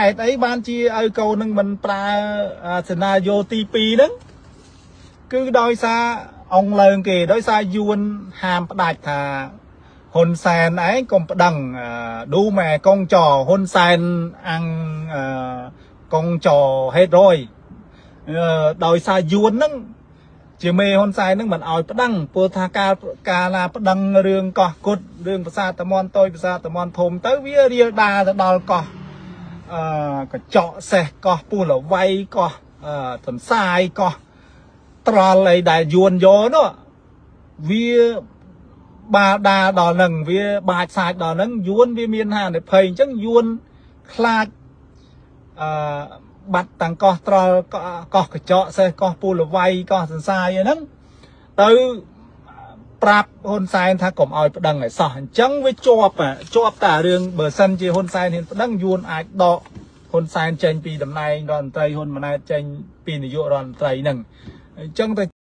ហេតុអីបានជាឲ្យកូននឹងមិនប្រើសេណារីយ៉ូទី2ហ្នឹងគឺដោយសារអង្គឡើងគេដោយសារយួនហាមផ្ដាច់ថាហ៊ុនសែនឯងកុំប្តឹងឌូម៉ែកងចហ៊ុនសែនអាំងកងចហេតុរយដោយសារយួនហ្នឹងជាមេហ៊ុនសែនហ្នឹងមិនឲ្យប្តឹងព្រោះថាកាលកាលណាប្តឹងរឿងកោះគុតរឿងប្រាសាទតំនតូចប្រាសាទតំនធំទៅវារៀលដាលទៅដល់កោះអឺកញ្ចក់សេះកោះពូលវៃកោះទន្សាយកោះត្រល់អីដែលយួនយកនោះវាបាដាដល់នឹងវាបាចសាចដល់នឹងយួនវាមានហានិភ័យអញ្ចឹងយួនខ្លាចអឺបាត់តាំងកោះត្រល់កោះកញ្ចក់សេះកោះពូលវៃកោះសន្សាយអីហ្នឹងទៅប្រាប់ហ៊ុនសែនថាកុំឲ្យប្តឹងឲ្យសោះអញ្ចឹងវាជាប់ជាប់តែរឿងបើសិនជាហ៊ុនសែនហ៊ានប្តឹងយួនអាចដកហ៊ុនសែនចេញពីតំណែងរដ្ឋមន្ត្រីហ៊ុនម៉ាណែតចេញពីនាយករដ្ឋមន្ត្រីហ្នឹងអញ្ចឹងទៅ។